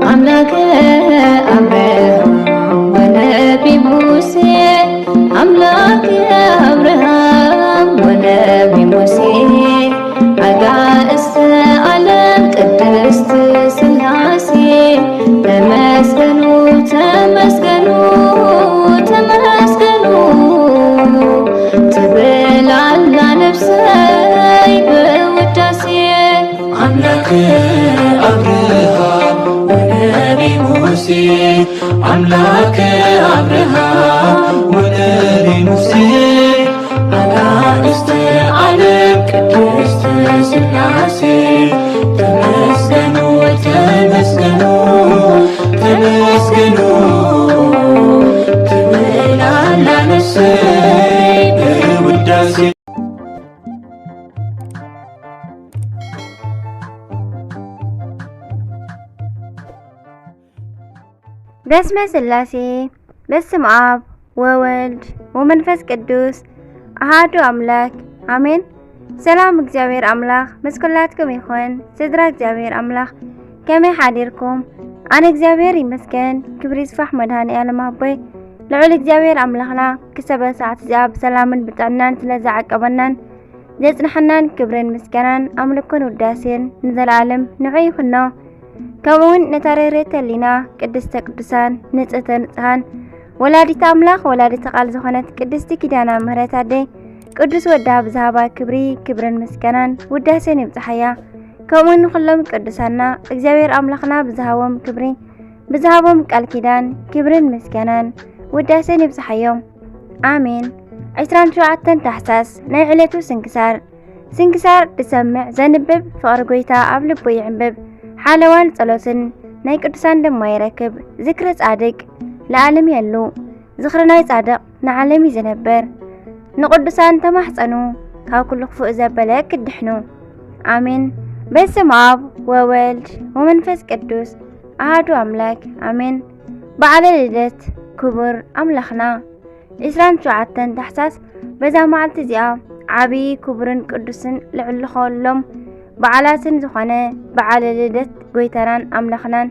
አምላከ አብርሃም ወነቢ ሙሴ፣ አምላከ አብርሃም ወነቢ ሙሴ፣ አጋእዝተ ዓለም ቅድስት ሥላሴ፣ ተመስገኑ፣ ተመስገኑ፣ ተመስገኑ ትብል ኣላ ነፍሰይ ብውዳሴ። አምላከ አብርሃም ወነቢ ሙሴ፣ አምላከ አብርሃም ወነቢ ሙሴ፣ አጋእዝተ ዓለም ቅድስት ሥላሴ፣ ተመስገኑ፣ ተመስገኑ፣ ተመስገኑ ትብል ኣላ ነፍሰይ ብውዳሴ። በስመ ሥላሴ፣ በስመ አብ ወወልድ ወመንፈስ ቅዱስ አሃዱ አምላክ አሜን። ሰላም እግዚኣብሔር ኣምላኽ ምስ ኩላትኩም ይኹን። ስድራ እግዚኣብሔር ኣምላኽ ከመይ ሓዲርኩም? ኣነ እግዚኣብሔር ይመስገን፣ ክብሪ ይስፋሕ መድኃኔ ዓለም ኣቦይ። ልዑል እግዚኣብሔር ኣምላኽና ክሰበ ሰዓት እዚኣ ብሰላምን ብጥዕናን ስለ ዝዓቀበናን ዘጽንሐናን ክብርን ምስጋናን ኣምልኮን ውዳሴን ንዘለዓለም ንዑ ይኹኖ። ከምኡውን ነታ ርህርህቲ ህሊና ቅድስተ ቅዱሳን ንጽህተ ንጽሃን ወላዲተ ኣምላኽ ወላዲተ ቃል ዝኾነት ቅድስቲ ኪዳና ምሕረት ኣደይ ቅዱስ ወዳ ብዝሃባ ክብሪ ክብርን ምስጋናን ውዳሴን ይብጽሓያ። ከምኡውን ንኹሎም ቅዱሳና እግዚኣብሔር ኣምላኽና ብዝሃቦም ክብሪ ብዝሃቦም ቃል ኪዳን ክብርን ምስጋናን ውዳሴን ይብጽሓዮም። ኣሜን። ዕስራን ሸውዓተን ታሕሳስ ናይ ዕለቱ ስንክሳር። ስንክሳር ዝሰምዕ ዘንብብ ፍቕሪ ጐይታ ኣብ ልቡ ይዕንብብ። ሓለዋን ጸሎትን ናይ ቅዱሳን ድማ ይረክብ። ዝክረ ጻድቅ ለዓለም የሉ። ዝኽሪ ናይ ጻድቕ ንዓለም እዩ ዝነብር። ንቕዱሳን ተማሕጸኑ፣ ካብ ኩሉ ክፉእ ዘበለ ክትድሕኑ። ኣሜን። በስመ አብ ወወልድ ወመንፈስ ቅዱስ ኣሃዱ ኣምላክ ኣሜን። በዓለ ልደት ክቡር ኣምላኽና። ዕስራን ሸውዓተን ታሕሳስ በዛ መዓልቲ እዚኣ ዓብዪ ክቡርን ቅዱስን ልዕሊ ኹሎም በዓላትን ዝኾነ በዓለ ልደት ጐይታናን ኣምላኽናን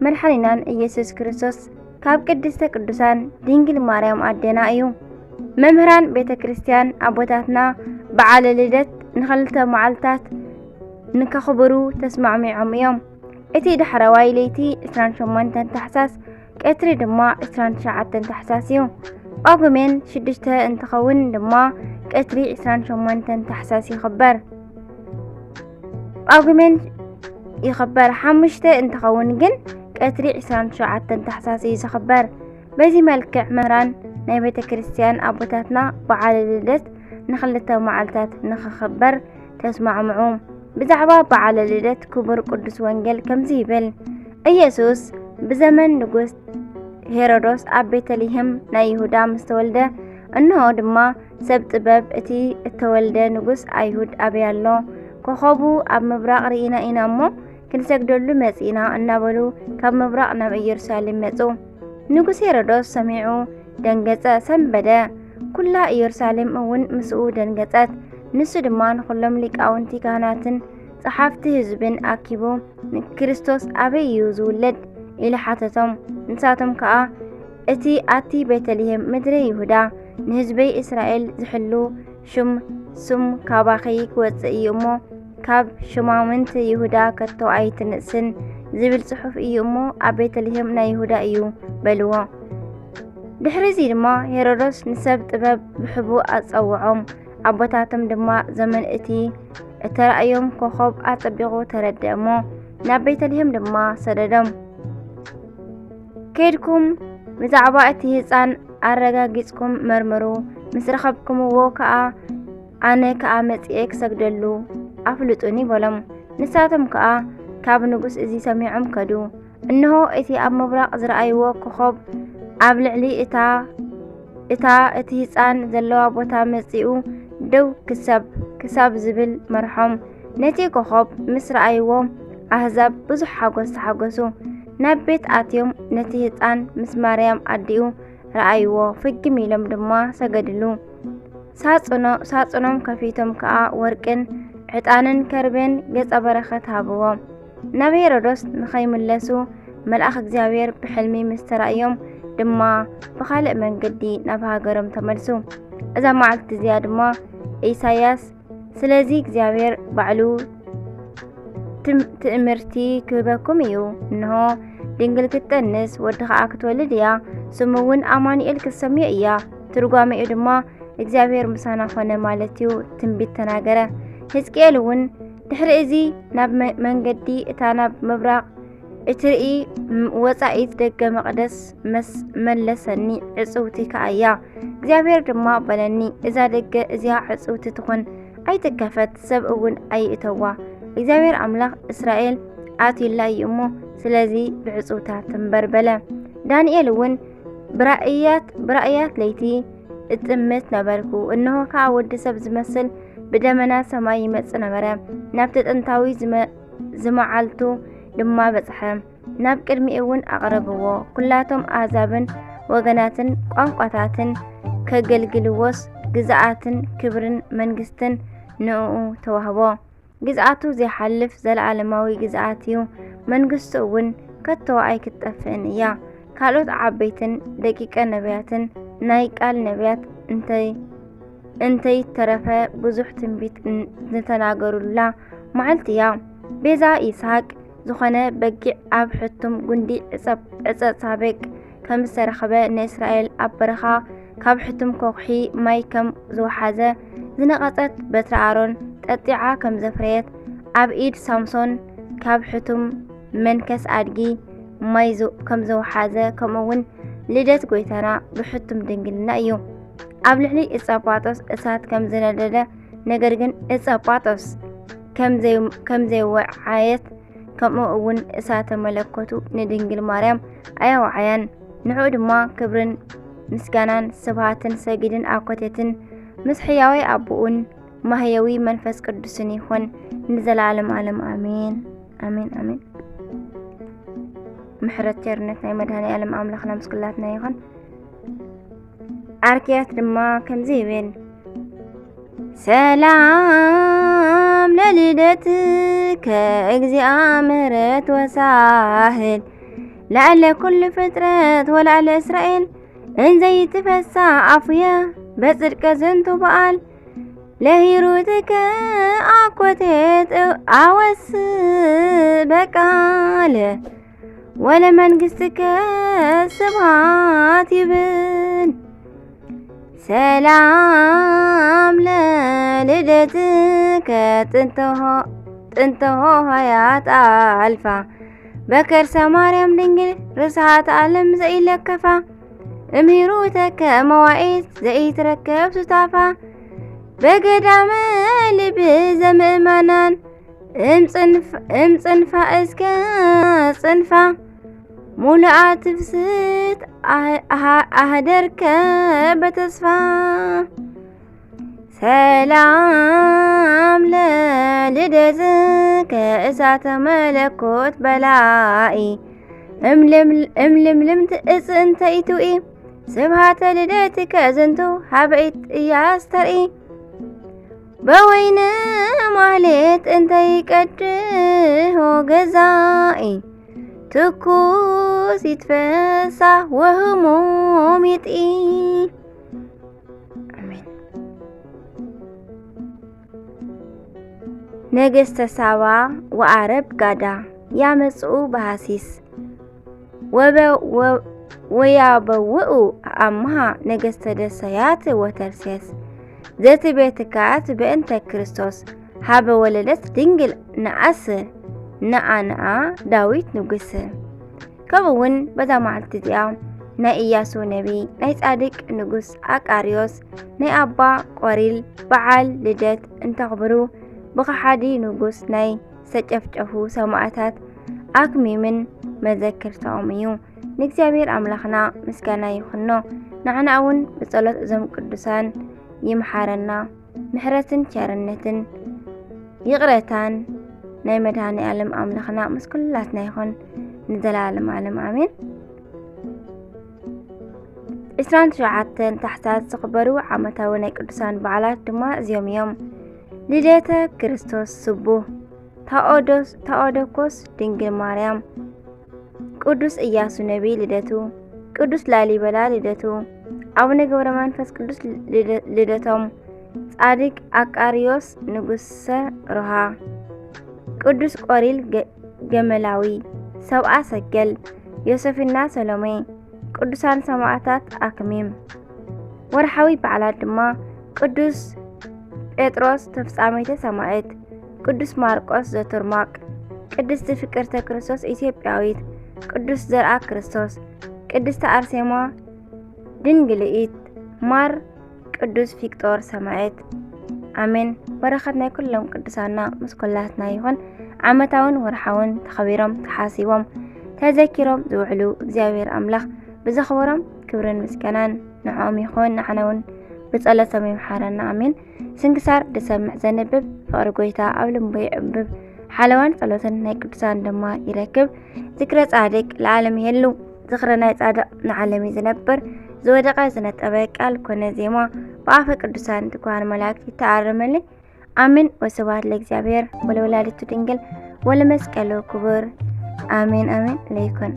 መድሓኒናን ኢየሱስ ክርስቶስ ካብ ቅድስተ ቅዱሳን ድንግል ማርያም ኣዴና እዩ። መምህራን ቤተ ክርስቲያን ኣቦታትና በዓለ ልደት ንኽልተ መዓልታት ንከኽብሩ ተስማዕሚዖም እዮም። እቲ ዳሕረዋይ ለይቲ ዕስራን ሸሞንተን ታሕሳስ፣ ቀትሪ ድማ ዕስራን ትሽዓተን ታሕሳስ እዩ። ጳጉሜን ሽዱሽተ እንትኸውን ድማ ቀትሪ ዕስራን ሸሞንተን ታሕሳስ ይኽበር። ጳጉሜን ይኽበር። ሓሙሽተ እንትኸውን ግን ቀትሪ ዕስራን ትሽዓተን ታሕሳስ እዩ ዝኽበር። በዚ መልክዕ መምህራን ናይ ቤተ ክርስቲያን ኣቦታትና በዓለ ልደት ንኽልተ መዓልታት ንኽኽበር ተስማዕምዑ። ብዛዕባ በዓለ ልደት ክቡር ቅዱስ ወንጌል ከምዚ ይብል፣ ኢየሱስ ብዘመን ንጉስ ሄሮዶስ ኣብ ቤተልሔም ናይ ይሁዳ ምስ ተወልደ፣ እንሆ ድማ ሰብ ጥበብ፣ እቲ እተወልደ ንጉስ ኣይሁድ ኣበይ ኣሎ? ኮኸቡ ኣብ ምብራቕ ርኢና ኢና እሞ ክንሰግደሉ መጺእና እናበሉ ካብ ምብራቕ ናብ ኢየሩሳሌም መጹ። ንጉስ ሄሮዶስ ሰሚዑ ደንገጸ፣ ሰንበደ። ኩላ ኢየሩሳሌም እውን ምስኡ ደንገጸት። ንሱ ድማ ንኹሎም ሊቃውንቲ ካህናትን ጸሓፍቲ ህዝብን ኣኪቡ፣ "ክርስቶስ ኣበይ እዩ ዝውለድ?" ኢሉ ሓተቶም። ንሳቶም ከኣ፣ "እቲ ኣቲ ቤተልሔም ምድሪ ይሁዳ፣ ንህዝበይ እስራኤል ዝሕሉ ሽም ስም ካባኺ ክወጽእ እዩ እሞ፣ ካብ ሹማምንቲ ይሁዳ ከቶ ኣይትንእስን ዝብል ጽሑፍ እዩ እሞ፣ ኣብ ቤተልሔም ናይ ይሁዳ እዩ" በልዎ። ድሕሪ እዚ ድማ ሄሮዶስ ንሰብ ጥበብ ብሕቡእ ኣጸውዖም። ኣቦታቶም ድማ ዘመን እቲ እተራእዮም ኮኸብ ኣጸቢቑ ተረድአ እሞ፣ ናብ ቤተልሔም ድማ ሰደዶም። "ከይድኩም ብዛዕባ እቲ ህጻን ኣረጋጊጽኩም መርምሩ፣ ምስ ረኸብኩምዎ ከኣ ኣነ ከኣ መጺኤ ክሰግደሉ ኣፍልጡኒ" በሎም። ንሳቶም ከኣ ካብ ንጉስ እዚ ሰሚዖም ከዱ። እንሆ እቲ ኣብ ምብራቕ ዝረኣይዎ ኮኸብ ኣብ ልዕሊ እታ፣ እታ እቲ ህጻን ዘለዋ ቦታ መጺኡ ደው ክሰብ፣ ክሳብ ዝብል መርሖም። ነቲ ኮኸብ ምስ ረኣይዎ ኣህዛብ ብዙሕ ሓጎስ ተሓጎሱ። ናብ ቤት ኣትዮም ነቲ ህጻን ምስ ማርያም ኣዲኡ ረኣይዎ፣ ፍግም ኢሎም ድማ ሰገድሉ። ሳጽኖ-፣ ሳጽኖም ከፊቶም ከኣ ወርቅን ዕጣንን ከርቤን ገጸ በረኸት ሃብዎ። ናብ ሄሮዶስ ንኸይምለሱ መልኣኽ እግዚኣብሔር ብሕልሚ ምስ ተራእዮም ድማ ብኻልእ መንገዲ ናብ ሃገሮም ተመልሱ። እዛ መዓልቲ እዚኣ ድማ ኢሳያስ፣ ስለዚ እግዚኣብሔር ባዕሉ ትም-፣ ትእምርቲ ክህበኩም እዩ። እንሆ ድንግል ክትጠንስ፣ ወዲ ኸዓ ክትወልድ እያ፣ ስሙ እውን ኣማኑኤል ክትሰምዮ እያ። ትርጓሜኡ ድማ እግዚኣብሔር ምሳና ኾነ ማለት እዩ። ትንቢት ተናገረ። ሕዝቅኤል እውን ድሕሪ እዚ ናብ መ-፣ መንገዲ እታ ናብ ምብራቕ እትርኢ ም-፣ ወጻኢት ደገ መቕደስ መስ-፣ መለሰኒ፣ ዕጽውቲ ከኣ እያ። እግዚኣብሔር ድማ በለኒ፣ እዛ ደገ እዚኣ ዕጽውቲ ትኹን፣ ኣይትከፈት፣ ሰብ እውን ኣይእተዋ። እግዚኣብሔር ኣምላኽ እስራኤል ኣትዩላ እዩ እሞ፣ ስለዚ ብዕጽውታ ትንበር በለ። ዳንኤል እውን ብራእያት፣ ብራእያት ለይቲ እጥምት ነበርኩ፣ እንሆ ከኣ ወዲ ሰብ ዝመስል ብደመና ሰማይ ይመጽእ ነበረ። ናብቲ ጥንታዊ ዝመ-፣ ዝመዓልቱ ድማ በጽሐ። ናብ ቅድሚኡ እውን ኣቕረብዎ። ኩላቶም ኣህዛብን ወገናትን ቋንቋታትን ከገልግልዎስ፣ ግዝኣትን ክብርን መንግስትን ንእኡ ተዋህቦ። ግዝኣቱ ዘይሓልፍ ዘለኣለማዊ ግዝኣት እዩ። መንግስቱ እውን ከቶ ኣይክትጠፍእን እያ። ካልኦት ዓበይትን ደቂቀ ነቢያትን ናይ ቃል ነቢያት እንተይ-፣ እንተይተረፈ ብዙሕ ትንቢት ን-፣ ዝተናገሩላ መዓልቲ እያ። ቤዛ ይስሐቅ ዝኾነ በጊዕ ኣብ ሕቱም ጉንዲ ዕጸ-፣ ዕጸ ሳቤቅ ከም ዝተረኽበ፣ ንእስራኤል ኣብ በረኻ ካብ ሕቱም ኮኽሒ ማይ ከም ዝወሓዘ፣ ዝነቐጸት በትሪ ኣሮን ጠጢዓ ከም ዘፍረየት፣ ኣብ ኢድ ሳምሶን ካብ ሕቱም መንከስ ኣድጊ ማይ ዝ-፣ ከም ዘውሓዘ፣ ከምኡ እውን ልደት ጎይታና ብሕቱም ድንግልና እዩ። ኣብ ልዕሊ እጸ ጳጦስ እሳት ከም ዝነደደ፣ ነገር ግን እጸ ጳጦስ ከም ዘይ-፣ ከም ዘይወዓየት፣ ከምኡ እውን እሳተ መለኮቱ ንድንግል ማርያም ኣየወዓያን። ንዕኡ ድማ ክብርን ምስጋናን ስብሃትን ሰጊድን ኣኮቴትን ምስ ሕያዋይ ኣቦኡን ማህየዊ መንፈስ ቅዱስን ይኹን ንዘለዓለም ዓለም። ኣሜን፣ ኣሜን፣ ኣሜን። ምሕረት ቸርነት ናይ መድኃኔ ዓለም ኣምላኽና ምስ ኩላትና ይኹን። ኣርክያት ድማ ከምዚ ይብል፣ ሰላም ለልደትከ እግዚኣ ምሕረት ወሳህል፣ ለዓለ ኩሉ ፍጥረት ወለዓለ እስራኤል፣ እንዘይትፈሳ ኣፉየ በጽድቀ ዝንቱ በዓል፣ ለሂሩትከ ኣኮቴት ኣወስ በቃል፣ ወለመንግስትከ ስብሃት ይብል። ሰላም ለልደትከ ጥንተ ሆ-፣ ጥንተ ሆሃያት ኣልፋ፣ በከርሰ ማርያም ድንግል ርስሓት ዓለም ዘኢለከፋ፣ እምሂሩተከ መዋኢት ዘኢትረከብ ሱታፋ፣ በገዳመ ልብ ዘምእመናን፣ እም ጽንፍ-፣ እም ጽንፋ እስከ ጽንፋ፣ ሙሉኣ ትፍስት ኣህ-፣ ኣህ-፣ ኣህደርከ በተስፋ። ሰላም ለልደትከ እሳተ መለኮት በላኢ፣ እም ልም-፣ እም ልምልምት እጽ እንተ ኢትውኢ፣ ስብሃተ ልደትከ ዝንቱ ሀበ ኢያስተርኢ። በወይነ ማህሌት እንተ ይቀድሆ ገዛኢ፣ ትኩስ ይትፈሳ ወህሙም ይጥኢ። ኣሜን። ነገስተ ሳባ ወዓረብ ጋዳ ያመጽኡ በሃሲስ ወበ-፣ ወ-፣ ወያበውኡ ኣምሃ ነገስተ ደሰያት ወተርሴስ ዘትቤትካት በእንተ ክርስቶስ ሀበ ወለደት ድንግል ነኣስ ነኣ ነኣ ዳዊት ንጉስ። ከምኡ እውን በዛ መዓልቲ እዚኣ ናይ ኢያሱ ነቢ፣ ናይ ጻድቅ ንጉስ ኣቃርዮስ፣ ናይ ኣባ ቆሪል በዓል ልደት እንተኽብሩ፣ ብኸሓዲ ንጉስ ናይ ዝተጨፍጨፉ ሰማእታት ኣክሚምን መዘክርታኦም እዩ። ንእግዚኣብሔር ኣምላኽና ምስጋና ይኹኖ። ንዓና እውን ብጸሎት እዞም ቅዱሳን ይምሓረና። ምሕረትን ቸርነትን ይቕረታን ናይ መድኃኔ ዓለም ኣምላኽና ምስ ኩላትና ይኹን ንዘለዓለም ዓለም ኣሜን። ዕስራን ትሽዓተን ታሕሳስ ዝኽበሩ ዓመታዊ ናይ ቅዱሳን በዓላት ድማ እዚኦም እዮም። ልደተ ክርስቶስ ስቡህ፣ ታኦዶስ-፣ ታኦዶኮስ ድንግል ማርያም፣ ቅዱስ ኢያሱ ነቢይ ልደቱ፣ ቅዱስ ላሊበላ ልደቱ፣ ኣቡነ ገብረ መንፈስ ቅዱስ ልደ-፣ ልደቶም፣ ጻድቅ ኣቃርዮስ ንጉሰ ሮሃ፣ ቅዱስ ቆሪል ገ-፣ ገመላዊ፣ ሰብኣ ሰገል፣ ዮሴፊና ሰሎሜ፣ ቅዱሳን ሰማዕታት ኣክሚም። ወርሓዊ በዓላት ድማ ቅዱስ ጴጥሮስ ተፍጻሜተ ሰማዕት፣ ቅዱስ ማርቆስ ዘቱርማቅ፣ ቅድስቲ ፍቅርተ ክርስቶስ ኢትዮጵያዊት፣ ቅዱስ ዘርኣ ክርስቶስ፣ ቅድስቲ ኣርሴማ ድንግልኢት፣ ማር ቅዱስ ፊቅጦር ሰማዕት። ኣሜን። በረኸት ናይ ኩሎም ቅዱሳና ምስ ኩላትና ይኹን። ዓመታውን ወርሓውን ተኸቢሮም ተሓሲቦም ተዘኪሮም ዝውዕሉ እግዚኣብሔር ኣምላኽ ብዘኽበሮም ክብርን ምስጋናን ንዕኦም ይኹን። ንዓና እውን ብጸሎቶም ይምሓረና። ኣሜን። ስንክሳር ዝሰምዕ ዘንብብ ፍቕሪ ጎይታ ኣብ ልቡ ይዕብብ። ሓለዋን ጸሎትን ናይ ቅዱሳን ድማ ይረክብ። ዝክረ ጻድቅ ለዓለም ይሄሉ። ዝኽረ ናይ ጻድቕ ንዓለም እዩ ዝነብር። ዝወደቐ ዝነጠበ ቃል ኮነ ዜማ ብኣፈ ቅዱሳን ትጉሃን መላእክት ይተኣረመለይ። ኣሜን። ወስብሐት ለእግዚኣብሔር ወለወላዲቱ ድንግል ወለመስቀሉ ክቡር። ኣሜን፣ ኣሜን። ለይኩን።